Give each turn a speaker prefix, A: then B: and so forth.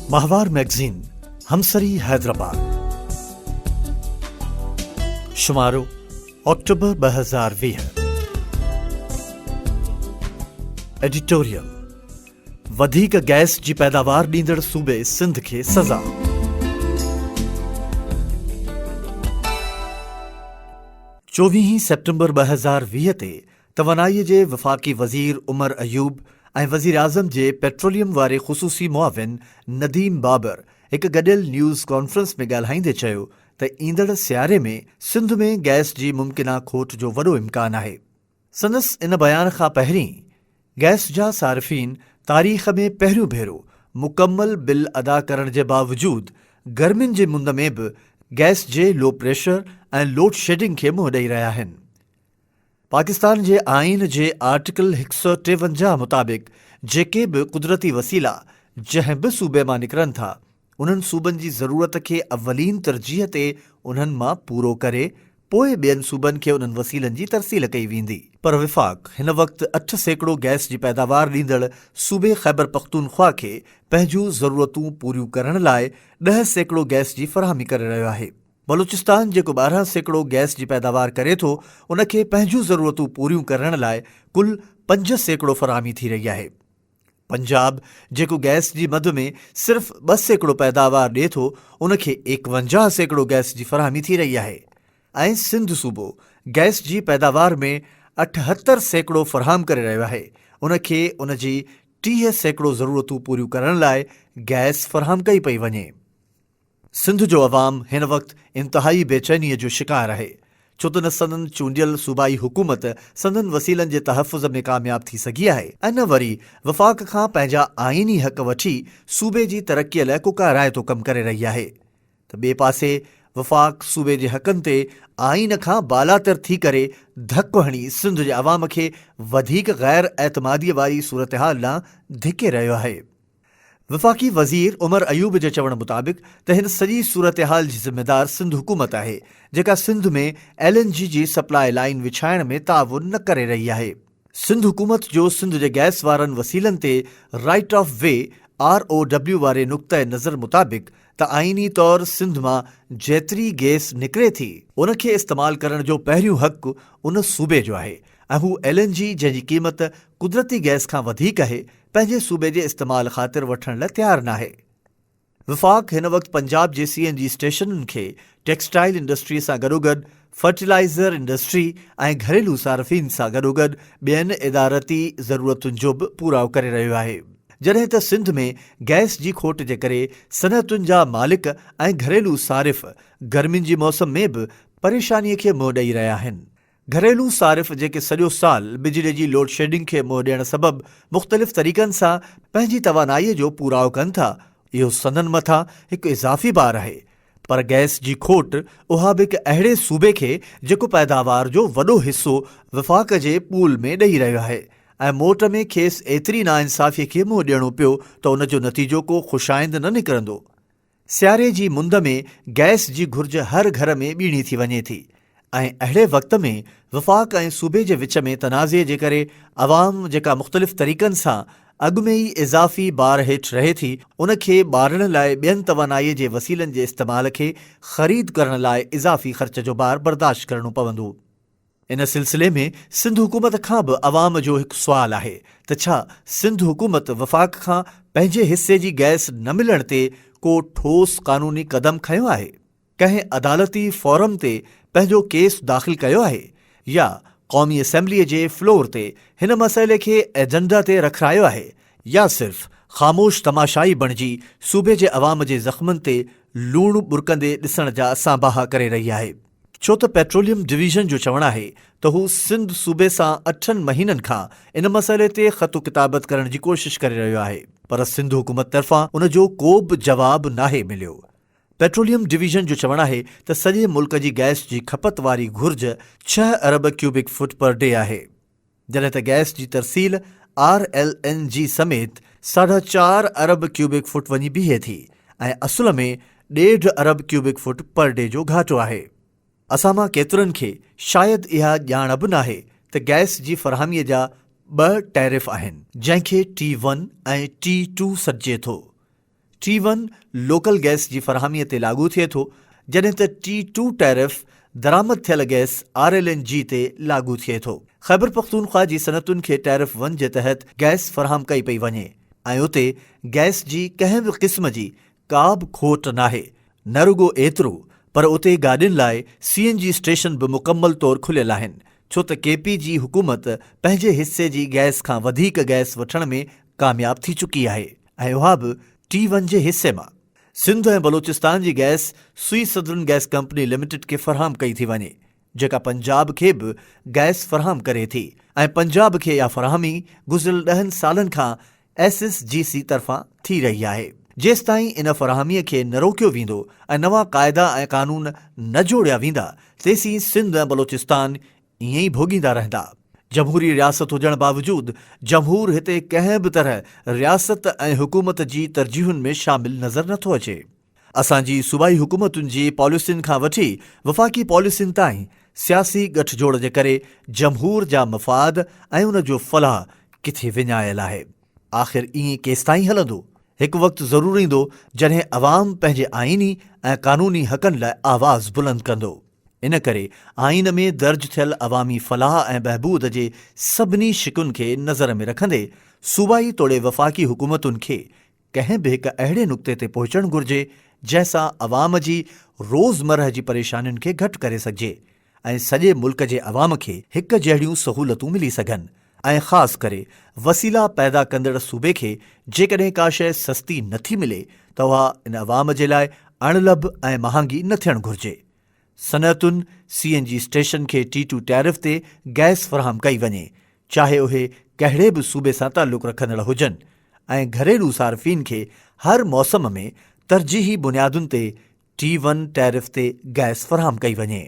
A: ماهوار مئگزين همسري Hyderabad شمارو October 2020 editorial وڌيڪ gas جي پيداوار ڏيندڙ صوبي سنڌ کي سزا. چوويهين سيپٽمبر 2020 تي توانائي جي وفاقي وزير عمر ايوب ۽ وزيراعظم جي پيٽروليم واري خصوصي معاون نديم بابر هڪ گڏيل نيوز ڪانفرنس ۾ ڳالهائيندي چيو ته ايندڙ سياري ۾ سنڌ ۾ گئس جي ممڪنه کوٽ جو وڏو امڪان آهي. سندس ان بيان کان پهرين گئس جا صارفين تاريخ ۾ پهريون ڀيرو مڪمل بل ادا ڪرڻ جي باوجود گرمين جي مند ۾ به گئس جي لو پريشر ۽ لوڊشيڊنگ کي منهن ڏئي رهيا آهن. پاڪستان جي آئين جي آرٽيڪل 153 مطابق جيڪي به قدرتي وسيلا جنهن به صوبي مان نڪرن ٿا انهن صوبن جي ضرورت کي اولين ترجيح تي انهن مان پورو ڪري پوء ٻين صوبن کي انهن وسيلن جي ترسيل ڪئي ويندي. پر وفاق هن وقت 8% گئس جي پيداوار ڏيندڙ صوبي خيبرپختونخوا کي پنهنجون ضرورتون پوريون ڪرڻ لاء 10% گئس جي فراهمي ڪري رهيو آهي. بلوچستان جيڪو 12% گئس جي پيداوار ڪري ٿو ان کي پنهنجون ضرورتون پوريون ڪرڻ لاء ڪل 5% فراهمي ٿي رهي آهي. پنجاب جيڪو گئس جي مد ۾ صرف 2% پيداوار ڏئي ٿو ان کي 51% گئس جي فراهمي ٿي رهي آهي ۽ سنڌ صوبو گئس جي پيداوار ۾ 78% فراهم ڪري رهيو آهي ان کي ان جي 30% ضرورتون پوريون ڪرڻ لاء گئس فراهم ڪئي پئي وڃي. سنڌ جو عوام هن وقت انتهائي بيچينيء جو شڪار آهي، ڇو ته نه سندن چونڊيل صوبائي حڪومت سندن وسيلن جي تحفظ ۾ ڪامياب ٿي سگهي آهي ۽ نه وري وفاق کان پنهنجا آئيني حق وٺي صوبي جي ترقيء لاء ڪو ڪارائتو ڪم ڪري رهي آهي ته ٻئي پاسي وفاق صوبي جي حقن تي آئين کان بالاتر ٿي ڪري ڌڪ هڻي سنڌ جي عوام کي وڌيڪ غير اعتماديء واري صورتحال ڏانهن ڌڪي رهيو آهي. وفاقي وزير عمر ايوب جي چوڻ مطابق ته هن سڄي صورتحال جي ذميدار سنڌ حڪومت آهي جيڪا سنڌ ۾ ايل اين جي جي سپلاء لائين وڇائڻ ۾ تعاون نه ڪري رهي آهي. سنڌ حڪومت جو سنڌ جي گئس وارن وسيلن تي right of way, R O W, واري نقطه نظر مطابق ته آئيني طور سنڌ مان جيتري گئس نڪري ٿي، ان کي استعمال ڪرڻ جو پهريون حق ان صوبي جو آهي ۽ هو ايل اين جي جنهن جي قيمت قدرتي گئس کان وڌيڪ آهي پنهنجي صوبي جي استعمال خاطر وٺڻ لاء تيار ناهي. وفاق هن وقت پنجاب جي سي اين جي اسٽيشنن کي ٽيڪسٽائيل انڊسٽري سان گڏوگڏ فرٽيلائيزر انڊسٽري ۽ گهريلو صارفين سان گڏوگڏ ٻين ادارتي ضرورتن جو به پورائو ڪري رهيو آهي جڏهن ته سنڌ ۾ گئس جي کوٽ جي ڪري صنعتن جا مالڪ ۽ گهريلو صارف گرمين جي موسم ۾ به پريشاني کي منهن ڏئي رهيا آهن. گهريلو صارف جيڪي سڄو سال بجلي جي لوڊشيڊنگ کي منهن ڏيڻ سبب مختلف طريقن سان پنهنجي توانائي جو پورائو ڪن ٿا، اهو سندن مٿان هڪ اضافي بار آهي. پر گئس جي کوٽ اها به هڪ اهڙي صوبي کي جيڪو پيداوار جو وڏو حصو وفاق جي پول ۾ ڏئي رهيو آهي ۽ موٽ ۾ کيس ايتري ناانصافي کي منهن ڏيڻو پيو ته ان جو نتيجو ڪو خوش آئند نه نڪرندو. سياري جي مند ۾ گئس جي گهرج هر گهر ۾ ٻيڻي ٿي وڃي ٿي ۽ اهڙي وقت ۾ وفاق ۽ صوبي جي وچ ۾ تنازعي جي ڪري عوام جيڪا مختلف طريقن سان اڳ ۾ ئي اضافي بار هيٺ رهي ٿي ان کي ٻارڻ لاء ٻين توانائي جي وسيلن جي استعمال کي خريد ڪرڻ لاء اضافي خرچ جو بار برداشت ڪرڻو پوندو. ان سلسلي ۾ سنڌ حڪومت کان به عوام جو هڪ سوال آهي ته ڇا سنڌ حڪومت وفاق کان پنهنجي حصي جي گئس نه ملڻ تي ڪو ٺوس قانوني قدم کنيو آهي؟ ڪنهن عدالتي فورم تي پنهنجو ڪيس داخل ڪيو آهي يا قومي اسيمبلي جي فلور تي هن مسئلي کي ايجنڊا تي رکرايو آهي يا صرف خاموش تماشائي بڻجي صوبي جي عوام جي زخمن تي لوڻ ٻرڪندي ڏسڻ جا سانباها ڪري رهي آهي؟ ڇو ته پيٽروليم ڊويزن جو چوڻ آهي ته هو سنڌ صوبي سان اٺن مهينن کان ان مسئلي تي خط و ڪتابت ڪرڻ جي ڪوشش ڪري رهيو آهي پر سنڌ حڪومت طرفان ان جو ڪو به جواب ناهي مليو. پيٽروليم ڊويزن جو چوڻ آهي ته سڄي ملڪ جي گئس جي کپت واري گهرج ڇهه ارب ڪيوبڪ فٽ پر ڊي آهي جڏهن ته گئس جي ترسيل آر ايل اين جي سميت ساڍا چار ارب ڪيوبڪ فٽ وڃي بيهي ٿي ۽ اصل ۾ ڏيڍ ارب ڪيوبڪ فٽ پر ڊي جو گهاٽو آهي. اسان مان ڪيترن کي شايد اها ڄاڻ به ناهي ته گئس جي فراهمي جا ٻه ٽيرف آهن. جنهن کي ٽي ون ۽ ٽي ٽو سڏجي ٿو. ٽي ون لوڪل گئس جي فراهمي تي لاڳو ٿئي ٿو، جڏهن ته ٽي ٽو ٽيرف درآمد ٿيل گئس آر ايل اين جي تي لاڳو ٿئي ٿو. خيبرپختونخوا جي صنعتن کي ٽيرف ون جي تحت گئس فراهم ڪئي پئي وڃي ۽ اتي گئس جي ڪنهن به قسم جي ڪا به کوٽ ناهي، نه رڳو ايترو پر اتي گاڏين لاء سي اين جي اسٽيشن به مڪمل طور کليل آهن، ڇو ته ڪي پي جي حڪومت پنهنجي حصي جي گئس کان وڌيڪ گئس وٺڻ ۾ ڪامياب ٿي چڪي آهي ۽ اها به ٽي ون جي حصي مان. سنڌ ۽ بلوچستان جي گئس سوئي سدرن گئس ڪمپني لميٽيڊ کي فراهم ڪئي ٿي وڃي، جيڪا پنجاب کي به گئس فراهم ڪري ٿي ۽ پنجاب کي اها فراهمي گذريل ڏهن سالن کان ايس ايس جي سي طرفان ٿي رهي آهي. جيستائين ان فراهمي کي نه روڪيو ويندو ۽ نوان قاعدا ۽ قانون نه جوڙيا ويندا تيسين سنڌ ۽ بلوچستان ائين ئي ڀوڳيندا رهندا. جمهوري رياست هجڻ باوجود جمهور هتي ڪنهن به طرح رياست ۽ حڪومت جي ترجيحن ۾ شامل نظر نٿو اچي. اسان جي صوبائي حڪومتن جي پاليسين کان وٺي وفاقي پاليسين تائين سياسي ڳٺ جوڙ جي ڪري جمهور جا مفاد ۽ ان جو فلاح ڪٿي وڃايل آهي. آخر ائين ڪيستائين هلندو؟ هڪ وقت ضرور ايندو جڏهن عوام پنهنجي آئيني ۽ قانوني حقن لاء آواز بلند ڪندو. ان ڪري آئين ۾ درج ٿيل عوامي فلاح ۽ بهبود جي سڀني شقن کي نظر ۾ رکندي صوبائي توڙي وفاقي حڪومتن کي ڪنهن به هڪ اهڙي نقطي تي پهچڻ گهرجي جنهن سان عوام جي روزمرهه جي پريشانين کي گهٽ ڪري سگهجي ۽ سڄي ملڪ جي عوام کي هڪ جهڙيون سهولتون ملي سگهن ۽ خاص ڪري وسيلا پيدا ڪندڙ صوبي کي جيڪڏهن ڪا شيء سستي نٿي ملي ته اها ان عوام جي لاء اڻلڀ ۽ مهانگي نه ٿيڻ گهرجي. صنعتن، سي اين جي اسٽيشن کي ٽي ٽو ٽيرف تي گئس فراهم ڪئي وڃي، چاهي اهي ڪهڙي به صوبي سان تعلق رکندڙ هجن ۽ گهريلو صارفين کي هر موسم ۾ ترجيحي بنيادن تي ٽي ون ٽيرف تي گئس فراهم ڪئي وڃي.